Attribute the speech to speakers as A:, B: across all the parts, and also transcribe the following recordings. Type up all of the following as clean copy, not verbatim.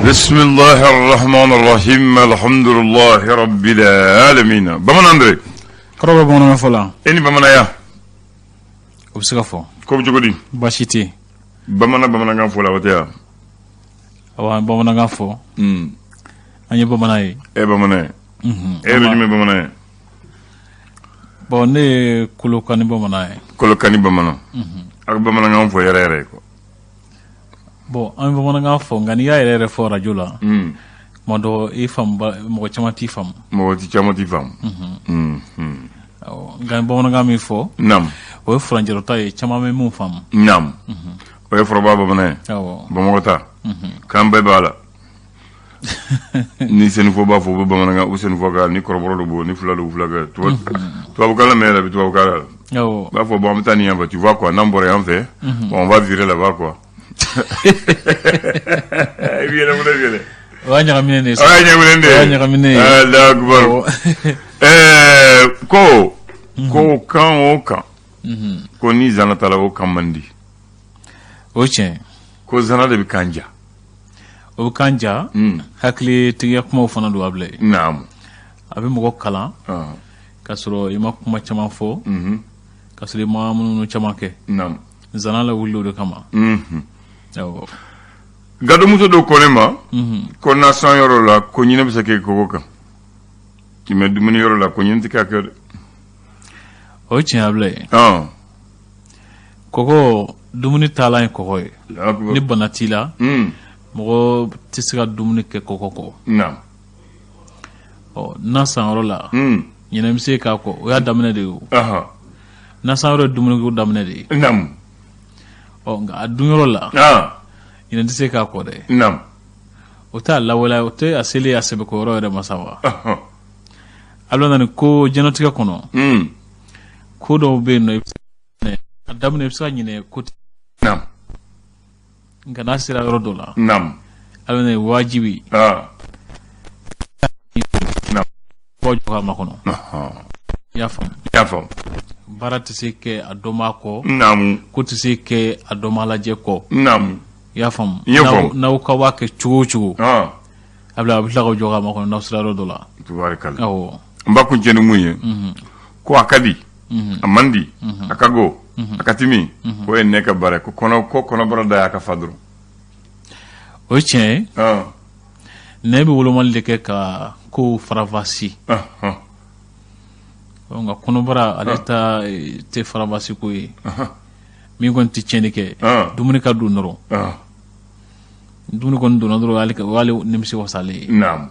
A: Bisimilahi rahmani rahim alhamdulillahi rabbil alamin. Bamanan Andre.
B: Kɔrɔ bɛ bamanankan fɔ la.
A: E ni bamananya.
B: O bɛ se ka fɔ.
A: Ko bɛ cogo di?
B: Baasi tɛ yen.
A: Bamanan bamanankan fɔ la o tɛ yan.
B: Awɔ, an bamanankan fɔ. An ye bamanan ye.
A: E ye bamanan ye. E yɛrɛ jumɛn bamanan ye?
B: Bon, ne ye Kolokani bamanan ye.
A: Kolokani bamanan. A ka bamanankan fɔ yɛrɛ yɛrɛ ye quoi.
B: Bon, an bɛ bamanankan fɔ, nka n'i y'a yɛrɛ yɛrɛ fɔ radio la, tuma dɔ i faamu mɔgɔ caman t'i faamu.
A: Mɔgɔ ti caman t'i faamu.
B: Awɔ, nka n bamanankan min fɔ, o ye furancɛrɔ ta ye, caman bɛ min faamu.
A: Naam. O ye foroba bamanan ye.
B: Awɔ.
A: Bamakɔ ta. Kan bɛɛ b'a la. Ni senufo b'a fɔ, u bɛ bamanankan u senufo kan, ni kɔrɔbɔrɔ de b'o, ni fula de fula kɛ. Tubabukan mɛn yɛrɛ bɛ tubabukan la.
B: Awɔ.
A: U b'a fɔ bon, an bɛ taa nin yan fɛ, tu vois quoi, n'an bɔra yan fɛ, bon, on va virer là-bas quoi. I bɛ yɛlɛ, bɛ yɛlɛ.
B: O y'a ɲagaminen de ye.
A: O y'a ɲagaminen de ye.
B: O y'a ɲagaminen ye.
A: Allahu akbar. Ɛɛ ko kan o kan. Ko ni zana t'a la, o kan man di.
B: O ye tiɲɛ.
A: Ko zana de bɛ kan ja.
B: O bɛ kan ja. Hakilitigiya kumaw fana don, Abulayi.
A: Naamu.
B: A bɛ mɔgɔ kalan. K'a sɔrɔ i ma kuma caman fɔ. K'a sɔrɔ i ma munumunu caman kɛ.
A: Naamu.
B: Zana lawuli o de kama. Awɔ.
A: Gadomuso dɔ ko ne ma. Ko nasan yɔrɔ la, ko ɲinɛ bɛ se k'e kɔgɔ kan. Mais dumuni yɔrɔ la, ko ɲinɛ tɛ k'a kɛ dɛ.
B: O ye tiɲɛ, Abulayi. Kɔgɔ, dumuni taalan ye kɔgɔ ye. Ni bana t'i la, mɔgɔ tɛ se ka dumuni kɛ kɔgɔ kɔ.
A: Naam.
B: Ɔ, na san yɔrɔ la, ɲinɛ bɛ se k'a kɔ, o y'a daminɛ de ye o. Na san yɔrɔ ye dumuniko daminɛ de ye.
A: Naam.
B: Ɔ, nka a dun yɔrɔ la, ɲinɛ tɛ se k'a kɔ dɛ.
A: Naam.
B: O t'a lawaleya, o tɛ a selen a sɛbɛko yɔrɔ yɛrɛ ma sa wa. Ala nana ko diɲɛlatigɛ kɔnɔ, ko dɔw bɛ yen nɔ, i bɛ se a daminɛ, i bɛ se ka ɲinɛ ko
A: Naam.
B: Nka n'a sera yɔrɔ dɔ la,
A: Naam.
B: a bɛ na wajibi
A: Naam.
B: bɔ jɔ ka makɔnɔ. I y'a faamu?
A: I y'a faamu.
B: Baara tɛ se kɛ a dɔnbaa kɔ.
A: Naamu.
B: Ko tɛ se kɛ a dɔnbaa lajɛ kɔ.
A: Naamu.
B: I y'a faamu?
A: N y'o faamu.
B: N'aw k'aw b'a kɛ cogo o cogo, a bɛ tila ka jɔ ka makɔnɔ n'aw sera yɔrɔ dɔ la.
A: Tubaarikala.
B: Awɔ.
A: N b'a kuncɛ ni mun ye? Ko a ka di, a man di, a ka go, a ka timi, o ye ne ka baara ye. Ko kɔnɔ, ko kɔnɔbara da y'a ka fa dɔrɔn.
B: O ye tiɲɛ ye. Nɛn bɛ wolomali de kɛ ka kow faranfasi. Nka kɔnɔbara, ale ta tɛ faranfasi ko ye. Min kɔni tɛ tiɲɛni kɛ, dumuni ka don dɔrɔn. Dumuni kɔni donna dɔrɔn, o y'ale nimisi wasalen ye.
A: Naam.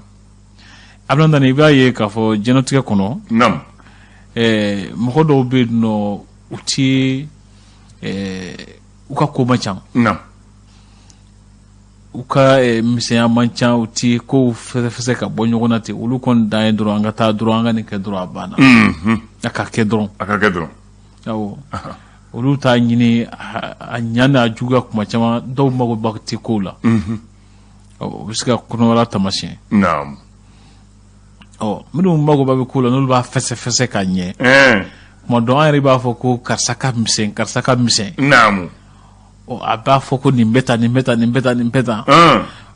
B: Abulayi, i b'a ye k'a fɔ diɲɛlatigɛ kɔnɔ,
A: Naam.
B: Mɔgɔ dɔw bɛ yen nɔ, u ti u ka ko man ca.
A: Naam.
B: U ka misɛnya man ca, u ti kow fɛsɛfɛsɛ ka bɔ ɲɔgɔn na ten. Olu kɔni dan ye dɔrɔn, an ka taa dɔrɔn, an ka nin kɛ dɔrɔn, a banna. A ka kɛ dɔrɔn.
A: A ka kɛ dɔrɔn.
B: Awɔ. Olu t'a ɲini a ɲa n'a juguya. Kuma caman, dɔw mago ba tɛ kow la. O bɛ se ka kɔnɔbara taamasiyɛn.
A: Naam.
B: Ɔ, minnu magoba bɛ ko la, n'olu b'a fɛsɛfɛsɛ ka ɲɛ, tuma dɔ an yɛrɛ b'a fɔ ko karisa ka misɛn, karisa ka misɛn.
A: Naamu.
B: Ɔ, a b'a fɔ ko nin bɛ tan, nin bɛ tan, nin bɛ tan, nin bɛ tan.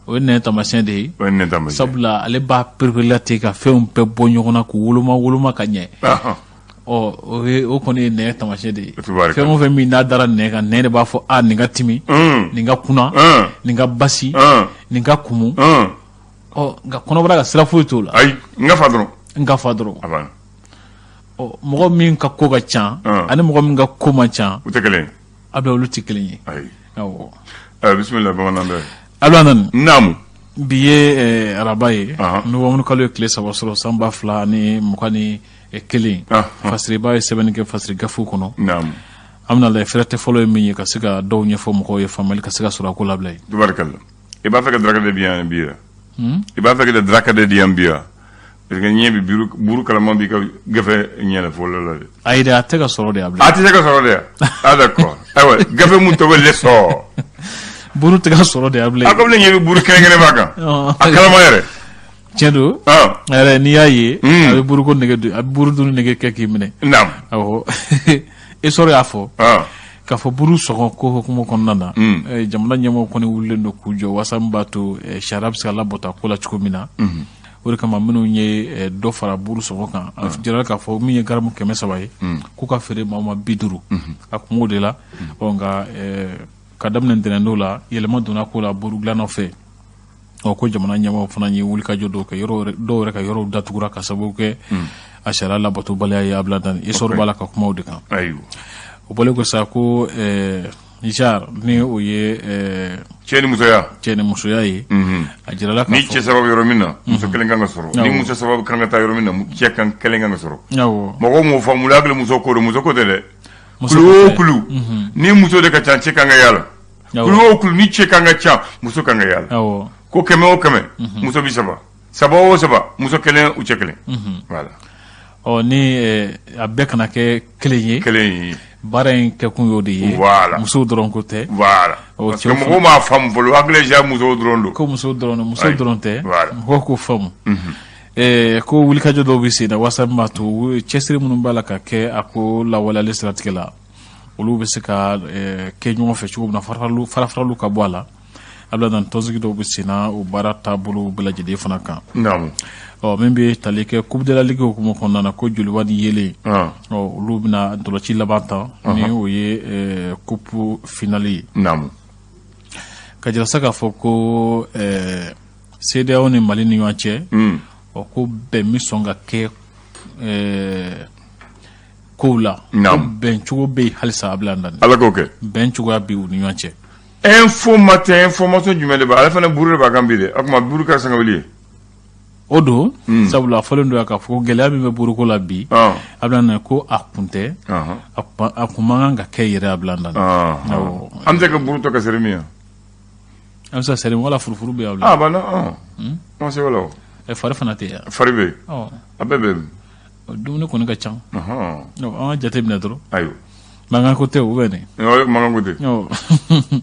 B: O ye nɛn taamasiyɛn de ye.
A: O ye nɛn taamasiyɛn.
B: Sabula ale b'a pereperela ten ka fɛnw bɛɛ bɔ ɲɔgɔn na k'u woloma woloma ka ɲɛ. Ɔ, o ye, o kɔni ye nɛn taamasiyɛn de ye. Fɛn o fɛn min n'a dara nɛn kan, nɛn de b'a fɔ a nin ka timi, nin ka kuna, nin ka basi, nin ka kumu. Ɔ, nka kɔnɔbara ka sira foyi t'o la.
A: Ayi, n ka fa dɔrɔn.
B: N ka fa dɔrɔn.
A: A banna.
B: Ɔ, mɔgɔ min ka ko ka ca ani mɔgɔ min ka ko man ca,
A: u tɛ kelen ye.
B: A bɛ, olu tɛ kelen ye.
A: Ayi.
B: Awɔ.
A: Bisimila, bamanan bɛɛ.
B: Abulayi.
A: Naamu.
B: Bi ye araba ye, novembre kalo ye tile 3 sɔrɔ, san 2021. Fasiriba ye sɛbɛnni kɛ fasiri gafew kɔnɔ.
A: Naamu.
B: An bɛna lajɛ fɛrɛtɛ fɔlɔ ye min ye, ka se ka dɔw ɲɛfɔ mɔgɔw ye, faamuyali ka se ka sɔrɔ a ko la, Abulayi.
A: Tubarikala. I b'a fɛ ka daraka de di yan bi wa? I b'a fɛ ka daraka de di yan bi wa? Parce que ɲɛ bɛ buru kalaman b'i ka gafe ɲɛ la fɔlɔ la dɛ.
B: Ayi dɛ, a tɛ ka sɔrɔ de, Abulayi.
A: A tɛ se ka sɔrɔ de wa? Ah d'accord. Ayiwa, gafe mun tɔgɔ L'essor.
B: Buru tɛ ka sɔrɔ de, Abulayi.
A: A ko ne ɲɛ bɛ buru kɛnɛ kɛnɛ b'a kan. A kalama yɛrɛ.
B: Tiɲɛ don. Yɛrɛ n'i y'a ye, a bɛ buruko nege don, a bɛ buru dun nege kɛ k'i minɛ.
A: Naam.
B: Awɔ. Essor y'a fɔ. K'a fɔ buru sɔngɔ ko hukumu kɔnɔna na, jamana ɲɛmɔgɔw kɔni wulilen don k'u jɔ waasa min b'a to sariya bɛ se ka labato a ko la cogo min na. O de kama minnu ye dɔ fara buru sɔngɔ kan, a jirala k'a fɔ min ye garamu 300 ye, k'u ka feere maaw ma 50. A kun b'o de la. Ɔ nka ka daminɛ ntɛnɛndon la, yɛlɛma donna ko la buru dilannaw fɛ. Ɔ ko jamana ɲɛmɔgɔw fana ye wulikajɔ dɔw kɛ, yɔrɔ dɔw yɛrɛ ka yɔrɔw datugura ka sababu kɛ a sariya labatobaliya ye. Abilayi, Essor b'a la ka kuma o de kan. O bɔlen ko sa ko genre ni o ye
A: cɛ ni musoya.
B: Cɛ ni musoya ye, a jirala
A: ni cɛ saba bɛ yɔrɔ min na, muso kelen kan ka sɔrɔ. Ni muso saba kan ka taa yɔrɔ min na, cɛ kan kelen kan ka sɔrɔ. Mɔgɔw m'o faamu, hakili muso ko don, muso ko tɛ dɛ. Kulu o kulu, ni muso de ka ca, cɛ kan ka yala. Kulu o kulu, ni cɛ kan ka ca, muso kan ka yala. Ko 100 o 100, muso bi saba saba o saba, muso kelen u cɛ kelen, voilà.
B: Ɔ ni a bɛɛ kana kɛ kelen ye.
A: Kelen ye.
B: Baara in kɛkun y'o de ye.
A: Voilà.
B: Musow dɔrɔn ko tɛ.
A: Voilà, parce que mɔgɔw m'a faamu fɔlɔ, hakili ja musow dɔrɔn don.
B: Ko musow dɔrɔn don, musow dɔrɔn tɛ. Mɔgɔw k'o faamu. Ko wulikajɔ dɔw bɛ sen na waasa min b'a to cɛsiri minnu b'a la ka kɛ a ko lawaleyali siratigɛ la, olu bɛ se ka kɛ ɲɔgɔn fɛ cogo min na, farafaraliw ka bɔ a la. A bɛ tɔnsigi dɔw bɛ sen na o baara taabolo bɛɛ lajɛlen fana kan. Ɔ min bɛ tali kɛ Coupe de la Ligue hukumu kɔnɔna na, ko Joliba ni Yeelen, ɔ olu bɛna ntolaci laban tan ni o ye coupe finale ye. Ka jira sa k'a fɔ ko CEDEAO ni Mali ni ɲɔgɔn cɛ, ɔ ko bɛn min sɔn ka kɛ kow la, ko bɛn cogo bɛ yen halisa. A bila
A: Ala k'o kɛ.
B: Bɛn cogoya bɛ u ni ɲɔgɔn cɛ.
A: Info Matin, information jumɛn de b'a ale fana? Buru de b'a kan bi dɛ. O tuma buru kɛra sangawuli ye.
B: O don, sabula a fɔlen don k'a fɔ ko gɛlɛya min bɛ buruko la bi, a bila na ko a kun tɛ, a kun man kan ka kɛ yɛrɛ. A bila
A: na an bɛ se ka buru tɔ kɛ seri min ye.
B: An bɛ se ka seri wala furufuru bɛ yan.
A: Ah banna, an se wala.
B: Fari fana tɛ yan.
A: Fari bɛ yen, a bɛɛ bɛ yen.
B: Dumuni kɔni ka ca. An ka jate minɛ dɔrɔn.
A: Ayiwa.
B: Mankan ko tɛ, o bɛ nin.
A: Mankan ko tɛ.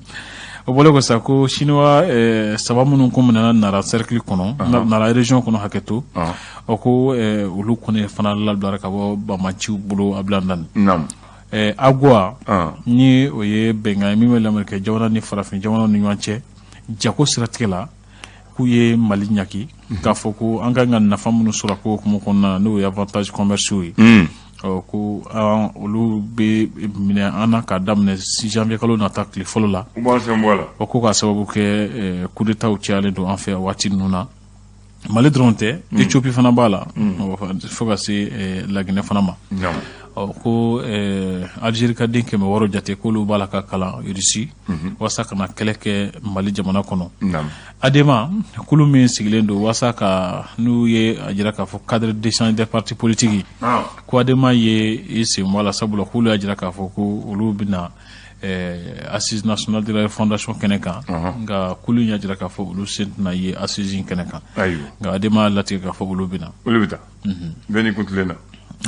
B: O bɔlen ko sa ko Chinois saba minnu ko minɛna Nara cercle kɔnɔ, Nara région kɔnɔ, hakɛ to, ɔ ko olu kɔni fana labilara ka bɔ banbaanciw bolo. A bila
A: Naamu.
B: AGOA ni o ye bɛnkan ye min bɛ lamerikɛ jamana ni farafin jamanaw ni ɲɔgɔn cɛ jago siratigɛ la, k'u ye Mali ɲaki k'a fɔ ko an kan ka nafa minnu sɔrɔ ko hukumu kɔnɔna na, n'o ye avantage commerciaux ye, ɔ ko olu bɛ minɛ an na k'a daminɛ janvier kalo nata tile fɔlɔ la.
A: U b'an sen bɔ a la.
B: Ɔ ko k'a sababu kɛ coup d'état cayalen don an fɛ waati ninnu na. Mali dɔrɔn tɛ, Éthiopie fana b'a la, fo ka se Laginɛ fana ma. Ɔ ko Algérie ka den 600 jate k'olu b'a la ka kalan Russie walasa ka na kɛlɛ kɛ Mali jamana kɔnɔ. ADEMA kulu min sigilen don walasa ka n'u ye a jira k'a fɔ cadre d'échange des partis politiques, ko ADEMA ye i sen bɔ a la, sabula k'olu y'a jira k'a fɔ ko olu bɛna assise nationale de la refondation kɛnɛ kan. Nka kulu in y'a jira k'a fɔ olu sen tɛna ye assise in kɛnɛ kan. Nka ADEMA latigɛ k'a fɔ olu bɛna.
A: Olu bɛ taa, bɛɛ ni kun tilenna.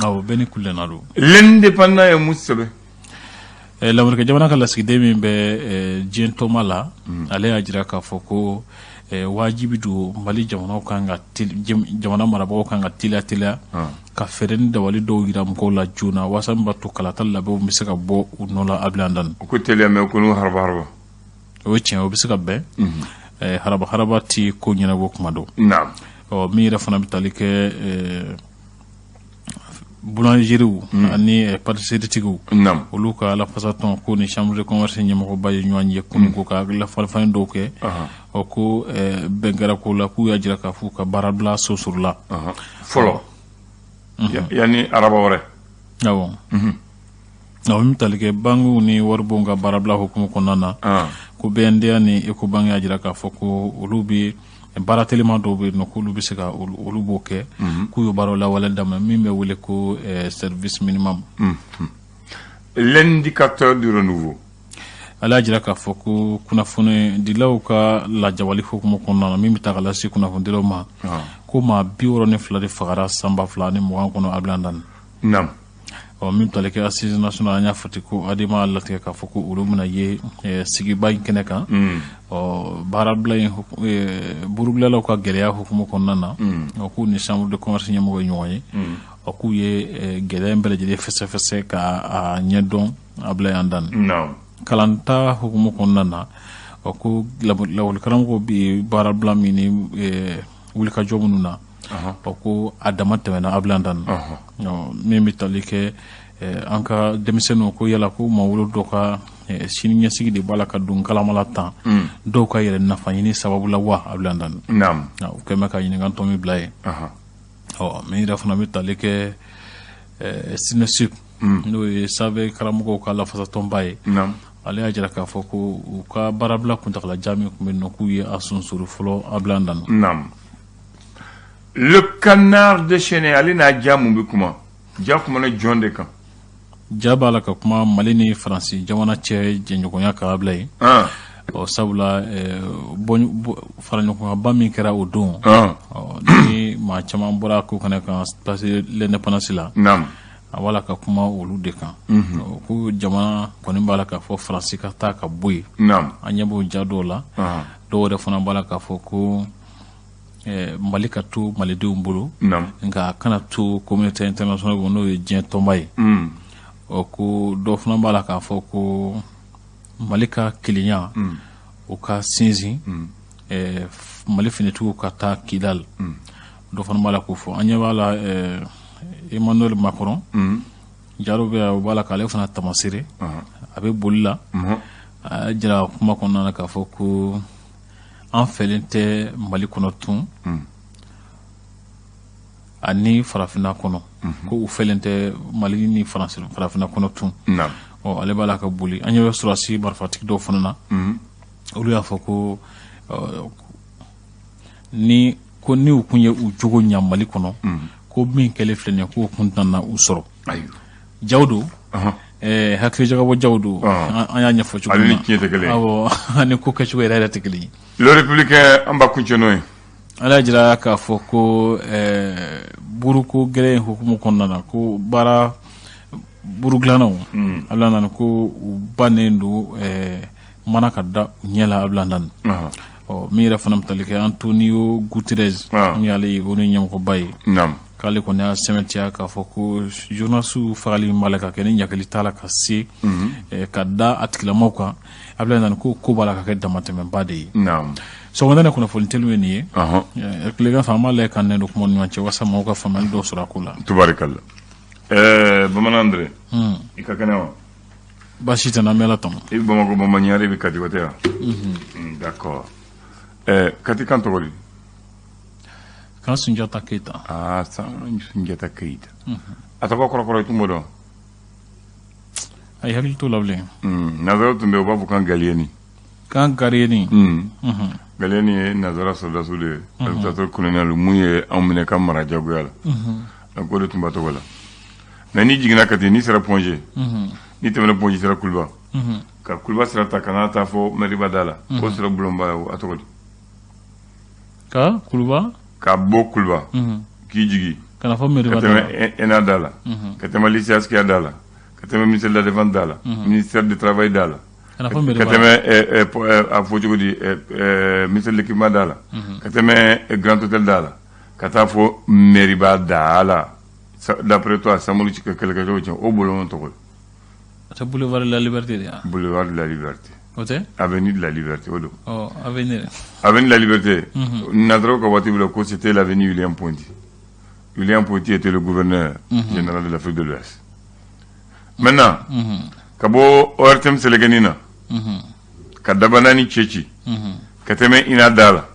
B: Awɔ, bɛɛ ni kun tilenna don.
A: L'Indépendant ye mun sɛbɛn?
B: Lamerikɛ jamana ka lasigiden min bɛ diɲɛ tɔnba la, ale y'a jira k'a fɔ ko wajibi don Mali jamana kan ka jamana marabagaw kan ka teliya teliya ka fɛɛrɛ ni dabali dɔw jira mɔgɔw la joona walasa min b'a to kalata labɛnw bɛ se ka bɔ u nɔ la. A dan.
A: U ko teliya, mais ko n'u haraba haraba.
B: O ye tiɲɛ, o bɛ se ka bɛn. Haraba haraba ti ko ɲɛnabɔ kuma dɔn. Ɔ min yɛrɛ fana bɛ tali kɛ boulangeriew ani pâtisserie-tigiw, olu ka lafasatɔn ko ni chambre de commerce ɲɛmɔgɔba ye ɲɔgɔn ye kunun ko ka lafalifalen dɔw kɛ. Ɔ ko bɛn kɛra ko la, k'u y'a jira k'a fɔ ka baarabila sosorola.
A: Fɔlɔ yanni araba wɛrɛ.
B: Awɔ, o min tali kɛ bankiw ni waribonw ka baarabila hukumu kɔnɔna na, ko BNDA ni Ecobank y'a jira k'a fɔ ko olu bɛ baara telima dɔw bɛ yen nɔ, k'olu bɛ se ka olu b'o kɛ, k'u ye baaraw lawale daminɛ min bɛ wele ko service minimum.
A: L'indicateur du Renouveau.
B: Ale y'a jira k'a fɔ ko kunnafonidilaw ka lajawali hukumu kɔnɔna na, min bɛ taa ka lase kunnafonidilaw ma, ko maa 62 de fagara san 2020 kɔnɔ. A bila dan. Ɔ min tali kɛ assise nationale, an y'a fɔ ten ko ADEMA latigɛ k'a fɔ ko olu bɛna ye sigiba in kɛnɛ kan. Ɔ baarabila in, burubilalaw ka gɛlɛya hukumu kɔnɔna na, ɔ k'u ni chambre de commerce ɲɛmɔgɔ ye ɲɔgɔn ye. Ɔ k'u ye gɛlɛya in bɛɛ lajɛlen fɛsɛfɛsɛ ka a ɲɛdɔn. Ablaye Andani kalanta hukumu kɔnɔna na, ɔ ko lakɔlikaramɔgɔw bɛ baarabila min ni wulikajɔ minnu na, ɔ ko a dama tɛmɛna, Ablaye Andani. Min bɛ tali kɛ an ka denmisɛnninw ko yala ko maa wolo dɔ ka sini ɲɛsigi de b'a la ka don kalamala tan dɔw ka yɛrɛ nafa ɲini sababu la wa, Ablaye Andani? U kɛlen bɛ ka ɲininka tɔ min bila yen. Ɔ min yɛrɛ fana bɛ tali kɛ SYNESUP, n'o ye sanfɛ karamɔgɔw ka lafasatɔnba ye, ale y'a jira k'a fɔ ko u ka baarabila kuntagalajan min tun bɛ yen k'u ye a sonsoro fɔlɔ, Ablaye Andani.
A: Le Canard déchaîné, ale n'a ja mun bɛ kuma? Ja kumana jɔn de kan?
B: Ja b'a la ka kuma Mali ni Faransi jamana cɛ jɛɲɔgɔnya kan, Ablaye. Ɔ sabula faraɲɔgɔnkanba min kɛra o don, ni maa caman bɔra ko kɛnɛ kan place de l'Indépendance la, a b'a la ka kuma olu de kan, ko jamana kɔni b'a la k'a fɔ Faransi ka taa ka bɔ yen. An ɲɛ b'o ja dɔw la. Dɔw yɛrɛ fana b'a la k'a fɔ ko Mali ka to malidenw bolo, nka a kana to communauté internationale bolo, n'o ye diɲɛ tɔnba ye. Ɔ ko dɔw fana b'a la k'a fɔ ko Mali ka kelenya o ka sinsin, Mali finitigiw ka taa Kidal. Dɔ fana b'a la k'o fɔ. An ɲɛ b'a la Emmanuel Macron, jaro bɛ o b'a la k'ale fana tamasere, a bɛ boli la. A y'a jira kuma kɔnɔna na k'a fɔ ko an fɛlen tɛ Mali kɔnɔ tun ani farafinna kɔnɔ, ko u fɛlen tɛ Mali ni farafinna kɔnɔ tun. Ɔ ale b'a la ka boli. An ɲɛ bɛ sɔrɔdasi marifatigi dɔw fana na, olu y'a fɔ ko ni ko ni u kun ye u jogo ɲa Mali kɔnɔ, ko min kɛlen filɛ nin ye, k'o kun tɛna u sɔrɔ. Jaw don, hakilijagabɔ jaw don, an y'a ɲɛfɔ cogo min
A: na. Tiɲɛ tɛ kelen.
B: Awɔ, ani ko kɛcogo yɛrɛ yɛrɛ tɛ kelen ye.
A: Le Républicain, an b'a kuncɛ n'o ye.
B: Ala y'a jira k'a fɔ ko buruko gɛlɛn in hukumu kɔnɔna na, ko baara buru dilannaw, Ablaye Andani, ko u bannen don mana ka da u ɲɛ la, Ablaye Andani. Ɔ min yɛrɛ fana bɛ tali kɛ Antonio Guterres, min y'ale ye ONU ɲɛmɔgɔba ye, k'ale kɔni y'a sɛmɛntiya k'a fɔ ko journaliste fagali min b'a la ka kɛ ni ɲagali t'a la ka se ka da a tigilamɔgɔw kan, Ablaye Andani, ko b'a la ka kɛ damatɛmɛba de ye. Sɔgɔmada in kunnafoni teliw ye nin ye. Tilegan fɛ, an b'a lajɛ ka nɛn don kuma ni ɲɔgɔn cɛ walasa mɔgɔw ka faamuyali dɔw sɔrɔ a ko la.
A: Tubarikala. Bamanan Andre, i ka kɛnɛ wa?
B: Baasi tɛ n na, an bɛ Ala tanu.
A: I bɛ Bamakɔ, Bamaɲare, i bɛ Kati, o tɛ wa? D'accord. Kati kan tɔgɔ di?
B: Kan Sunjata Keyita.
A: Ah, Sunjata Keyita. A tɔgɔ kɔrɔkɔrɔ, i tun b'o dɔn?
B: Ayi, hakili t'o la bilen.
A: Nanzaraw tun bɛ yen, u b'a fɔ kan Galiyeni.
B: Kan Galiyeni.
A: Galiyeni ye nanzara sɔrɔdasiw de ye, administrateur colonial mun ye anw minɛ ka mara jagoya la. Donc o de tun b'a tɔgɔ la. Mais n'i jiginna Kati, n'i sera Point G, n'i tɛmɛna Point G, sera Kuluba, ka Kuluba sira ta ka n'a taa fɔ Mɛriba da la, o sira bulonba ye, a tɔgɔ di?
B: Ka Kuluba?
A: Ka bɔ Kuluba k'i jigin
B: ka na fɔ Mɛriba
A: da la, ka tɛmɛ ENA da la, ka tɛmɛ lycée Askia da la, ka tɛmɛ ministère de la Défense da la, ministère du Travail da la,
B: ka
A: tɛmɛ a fɔ cogo di, ministère de l'Équipement da la, ka tɛmɛ Grand Hôtel da la, ka taa fɔ Mɛriba da la. D'après toi, Samori kɛlɛkɛcogo cɛ, o bulon tɔgɔ?
B: O tɛ boulevard de la Liberté de ye?
A: Boulevard de la Liberté.
B: O tɛ?
A: Avenue de la Liberté, o don.
B: Ɔ avenue.
A: Avenue de la Liberté. Nanzaraw ka waati la, ko c'était l'avenue William Ponty. William Ponty était le gouverneur général de l'Afrique de l'Ouest. Maintenant, ka bɔ ORTM Selekeni na, ka Dabanani cɛ ci, ka tɛmɛ INA da la,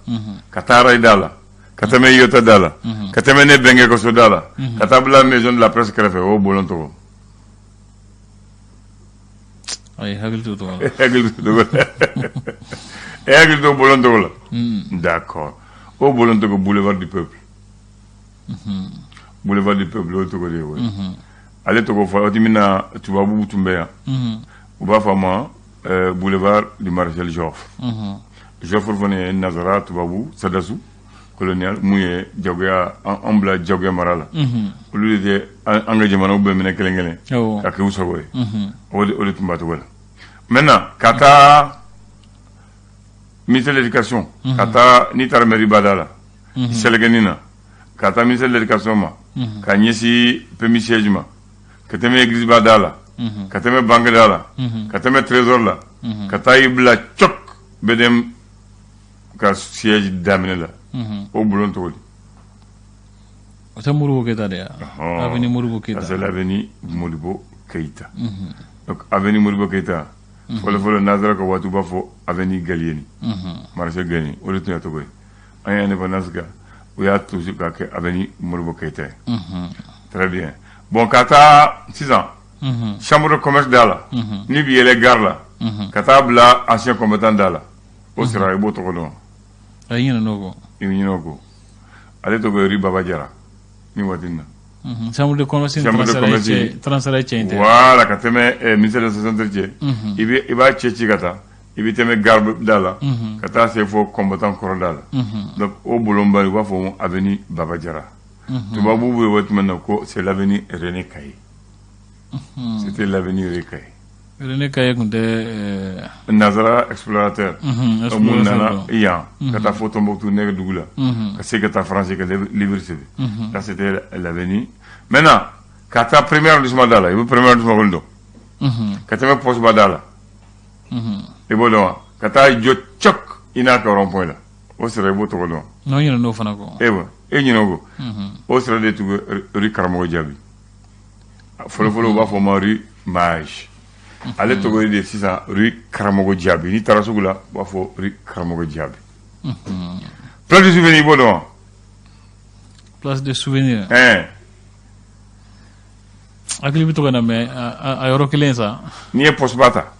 A: ka taa Rail da la, ka tɛmɛ Yota da la, ka tɛmɛ ne bɛnkɛ ka so da la, ka taa bila Maison de la Presse kɛrɛfɛ, o bulon tɔgɔ?
B: Ayi, hakili t'o tɔgɔ la.
A: Hakili t'o tɔgɔ la. E hakili t'o bulon tɔgɔ la? D'accord, o bulon tɔgɔ Boulevard du Peuple. Boulevard du Peuple, o tɔgɔ de ye o ye. Ale tɔgɔ fɔ waati min na tubabuw tun bɛ yan, u b'a fɔ a ma boulevard du Maréchal Joffre. Joffre fana ye nanzara tubabu sadasu colonial mun ye jagoya an bila jagoya mara la. Olu de tɛ an ka jamanaw bɛɛ minɛ kelen kelen ka kɛ u sago ye. O de tun b'a tɔgɔ la. Maintenant, ka taa ministère de l'Éducation, ka taa n'i taara mairie ba da la Sɛlɛkɛni na, ka taa ministère de l'Éducation ma, ka ɲɛsin PMU siège ma, ka tɛmɛ église ba da la. ka tɛmɛ banque da la, ka tɛmɛ trésor la, ka taa i bila cok BDM ka siège daminɛ la, o bulon tɔgɔ di?
B: O tɛ Modibo Keyita de ye wa? Avenue Modibo Keyita.
A: C'est l'avenue Modibo Keyita. Donc avenue Modibo Keyita, fɔlɔ fɔlɔ, nanzara ka waati, u b'a fɔ avenue Gallieni, Maréchal Gallieni, o de tun y'a tɔgɔ ye. An ye indépendance kɛ, u y'a toujours k'a kɛ avenue Modibo Keyita ye. Très bien. Bon, ka taa sisan chambre de commerce da la, n'i bɛ yɛlɛ gare la, ka taa bila ancien combattant da la, o sira, i b'o tɔgɔ dɔn?
B: A ye ɲinɛ n'o kɔ.
A: I bɛ ɲinɛ o kɔ. Ale tɔgɔ ye rue Baba Jara ni waati in na.
B: Chambre de commerce.
A: Chambre de commerce.
B: Transfert cɛ in tɛ?
A: Voilà, ka tɛmɛ ministère de la santé cɛ, i b'a cɛ ci ka taa, i bɛ tɛmɛ gare da la, ka taa se fo combattant kɔrɔ da la. Donc o bulonba, u b'a fɔ avenue Baba Jara. Tubabu bɛ waati min na ko c'est l'avenue René Caillié. C'était l'avenue René Caillié.
B: René Caillié tun tɛ?
A: Nazara explorateur mun nana yan ka taa fo Tombouctou, nɛgɛ dugu la, ka se ka taa France ka livre sɛbɛn. Ça, c'était l'avenue. Maintenant, ka taa premier arrondissement da la, i bɛ premier arrondissement kɔni dɔn, ka tɛmɛ poste ba da la, i b'o dɔn wa? Ka taa jɔ cok i n'a ka rond point la, o sira, i b'o tɔgɔ dɔn?
B: Non, ɲinɛ n'o fana kɔ.
A: E wa, e ɲinɛ o kɔ. O sira de tun rue Karamɔgɔ Jaabi. Fɔlɔ fɔlɔ, u b'a fɔ ma rue Mage. Ale tɔgɔ ye de sisan rue Karamɔgɔ Jaabi. N'i taara sugu la, u b'a fɔ rue Karamɔgɔ Jaabi. Place du Souvenir, i b'o dɔn wa?
B: Place du Souvenir.
A: Ɛn.
B: Hakili bɛ to ka na, mais a yɔrɔ kelen sa.
A: N'i ye poste ba ta,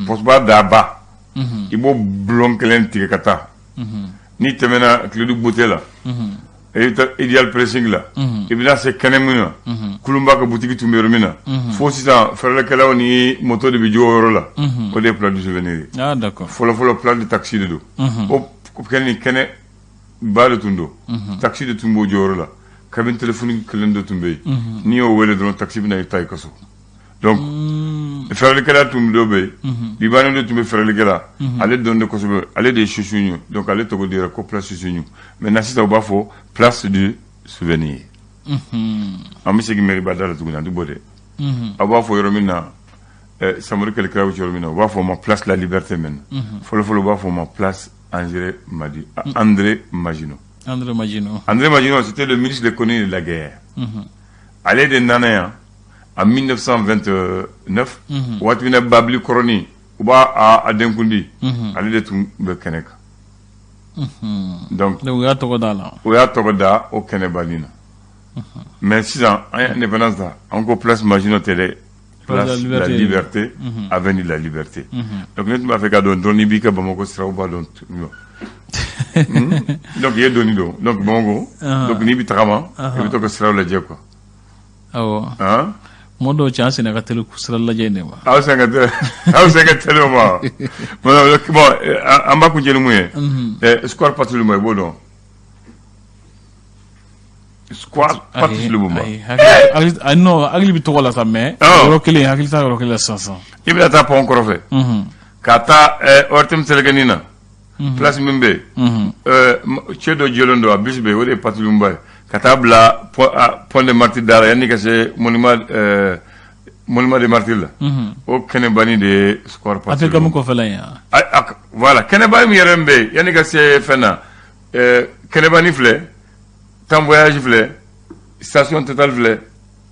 A: poste ba daba, i b'o bulon kelen tigɛ ka taa, n'i tɛmɛna Kiledu Beauté la, i bɛ taa Ideal Pressing la, i bɛna se kɛnɛ min na, Kulunba ka butigi tun bɛ yɔrɔ min na, fo sisan fɛrɛlikɛlaw ni moto de bɛ jɔ o yɔrɔ la, o de ye place du Souvenir ye.
B: Ah, d'accord.
A: Fɔlɔ fɔlɔ, place de taxi de don. O kɛnɛ ni kɛnɛ ba de tun don, taxi de tun b'o jɔyɔrɔ la. Cabine téléphonique kelen de tun bɛ yen, n'i y'o wele dɔrɔn, taxi bɛ na i ta i ka so. Donc fɛrɛlikɛla tun dɔ bɛ yen, libanais de tun bɛ fɛrɛlikɛla, ale dɔn de kosɛbɛ, ale de ye Susuɲu. Donc ale tɔgɔ dira ko place Susuɲu. Maintenant sisan, u b'a fɔ place du Souvenir. An bɛ segin mairie ba da la tuguni, an tɛ bɔ dɛ. Aw b'a fɔ yɔrɔ min na, Samori kɛlɛkɛlaw cɛ yɔrɔ min na, u b'a fɔ o ma place la Liberté maintenant. Fɔlɔ fɔlɔ, u b'a fɔ o ma place André Madi, André Maginot.
B: André Maginot.
A: André Maginot, c'était le ministre de l'économie et de la guerre. Ale de nana yan en 1929, waati min na Babili kɔrɔnin, u b'a a denkundi, ale de tun bɛ kɛnɛ kan. Donc
B: u y'a tɔgɔ da la.
A: O y'a tɔgɔ da o kɛnɛba na. Mais sisan, an ye indépendance ta, an ko place Maginot tɛ dɛ, place la Liberté, avenue de la Liberté. Donc ne tun b'a fɛ ka dɔn dɔrɔn, n'i b'i ka Bamakɔ siraw b'a dɔn. Donc i ye dɔɔni dɔn. Donc Bamakɔ, donc n'i bɛ tagama, i bɛ to ka siraw lajɛ quoi.
B: Awɔ. Kuma dɔw cɛ, an senna ka teli sira lajɛ in de ma.
A: Aw sen ka teli, aw sen ka teli o ma. Bon, an b'a kuncɛ ni mun ye? Square Patrice Lumumba, i b'o dɔn? Square Patrice Lumumba.
B: Ayi, non, hakili bɛ tɔgɔ la sa, mais yɔrɔ kelen, hakili t'a yɔrɔ kelen la sisan sisan.
A: I bɛna taa pont kɔrɔfɛ ka taa ORTM selekɛnin na, place min bɛ yen, cɛ dɔ jɔlen don, a bisi bɛ yen, o de ye Patrice Lumumba ye, ka taa bila pont de Martyrs da la, yanni ka se monument de Martyrs la, o kɛnɛbanin de ye square Patrice.
B: APCAM kɔfɛla in?
A: Voilà, kɛnɛba min yɛrɛ bɛ yen, yanni ka se fɛn na, kɛnɛbanin filɛ, Temps Voyage filɛ, station Total filɛ,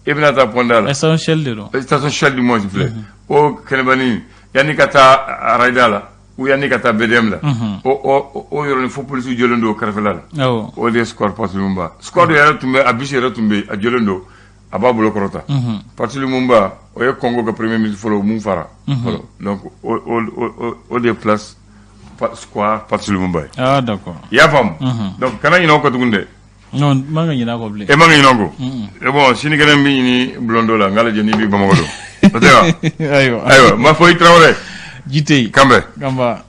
A: i bɛna taa pont da la.
B: Station Shell de don.
A: Station Shell du moins filɛ, o kɛnɛbanin, yanni ka taa arayida la ou yanni ka taa BDM la, o yɔrɔnin fo polisiw jɔlen don o kɛrɛfɛla la, o de ye square Patrice Lumumba. Square dɔ yɛrɛ tun bɛ, a bisi yɛrɛ tun bɛ yen, a jɔlen don, a b'a bolo kɔrɔta. Patrice Lumumba, o ye Congo ka premier ministre fɔlɔ mun fara fɔlɔ. Donc o de ye place square Patrice Lumumba ye.
B: Ah, d'accord.
A: I y'a faamu? Donc kana ɲinɛ o kɔ tuguni dɛ.
B: Non, n man ka ɲinɛ a kɔ bilen.
A: E man ka ɲinɛ o kɔ. E bon, sinikɛnɛ n bɛ ɲini bulon dɔ la, n k'a lajɛ n'i bɛ Bamakɔ dɔn, o tɛ wa?
B: Ayiwa.
A: Ayiwa, n b'a fɔ i Tarawele.
B: Ji tɛ yen.
A: Kanbɛn.
B: Kanba.